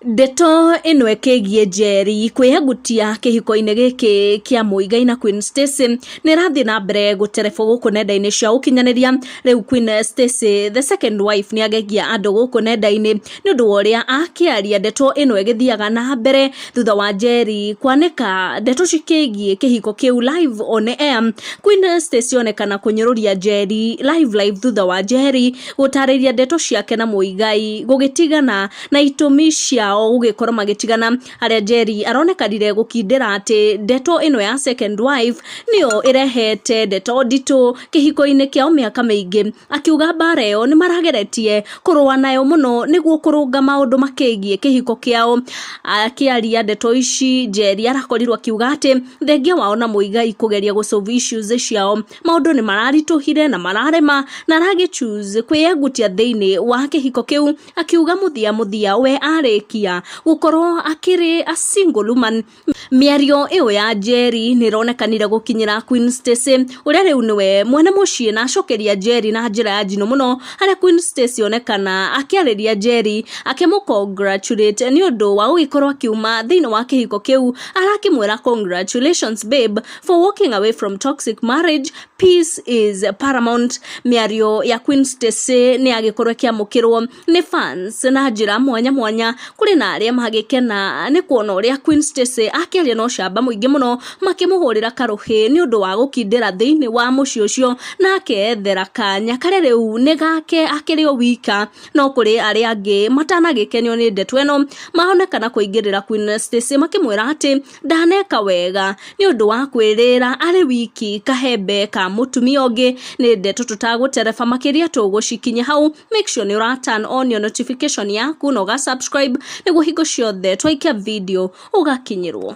Ndeto ĩno ĩkĩgiĩ Njeri kwĩyagutia kĩhiko-inĩ gĩkĩ kĩa Muigai na Queen Stacy nĩ ĩrathiĩ na mbere gũterebwo gũkũ nenda-inĩ cia ũkinyanĩria. Rĩu Queen Stacy the second wife nĩ agegia andũ gũkũ nenda-inĩ nĩ ũndũ wa ũrĩa akĩaria ndeto ĩno ĩgĩthiaga na mbere thutha wa Njeri kwanĩka ndeto cikĩgiĩ kĩhiko kĩu live on air. Queen Stacy onekana kũnyũrũria Njeri live live thutha wa Njeri gũtarĩria ndeto ciake na Muigai gũgĩtigana na itũmi ciao gũgĩkorwo magĩtigana, harĩa Njeri aronekanire gũkindĩra atĩ ndeto ĩno ya second wife nĩyo ĩrehete ndeto nditũ kĩhiko-inĩ kĩao mĩaka mĩingĩ, akiuga mbara ĩyo nĩ marageretie kũrũa nayo mũno nĩguo kũrũnga maũndũ makĩgiĩ kĩhiko kĩao. Akĩaria ndeto ici, Njeri arakorirwo akiuga atĩ thengia wao na Muigai kũgeria gũ solve issues ciao, maũndũ nĩ mararitũhire na mararema na aragĩ choose kwĩyengutia thĩinĩ wa kĩhiko kĩu, akiuga mũthia mũthia we arĩkia gũkorwo akĩrĩ a single woman. Mĩario ĩyo ya Njeri nĩ ĩronekanire gũkinyĩra Queen Stacy ũrĩa rĩu nĩwe mwene mũciĩ, na acokeria Njeri na njĩra ya njino mũno, harĩa Queen Stacy onekana akĩarĩria Njeri akĩmũ congratulate nĩ ũndũ wa gũgĩkorwo akiuma thĩinĩ wa kĩhiko kĩu. Arakĩmwĩra, "Congratulations babe for walking away from toxic marriage. Peace is paramount." Mĩario ya Queen Stacy nĩ yagĩkorwo ĩkĩamũkĩrwo nĩ fans na njĩra mwanya mwanya. Kũrĩ na arĩa magĩkena nĩ kuona ũrĩa Queen Stacy akĩaria na ũcamba mũingĩ mũno, makĩmũhũrĩra karũhĩ nĩ ũndũ wa gũkindĩra thĩinĩ wa mũciĩ ũcio na akeyethera kanya karĩa rĩu nĩ gake akĩrĩ o wika. No kũrĩ arĩa angĩ matanagĩkenio nĩ ndeto ĩno, maonekana kũingĩrĩra Queen Stacy makĩmwĩra atĩ ndaneka wega nĩ ũndũ wa kwĩrĩra arĩ wiki kahembe ka mũtumia ũngĩ. Nĩ ndeto tũtagũtereba makĩria, tũgũcikinya hau. Make sure nĩ ũra turn on your notification yaku na ũga subscribe nĩguo hingo ciothe twaikia video ũgakinyĩrwo.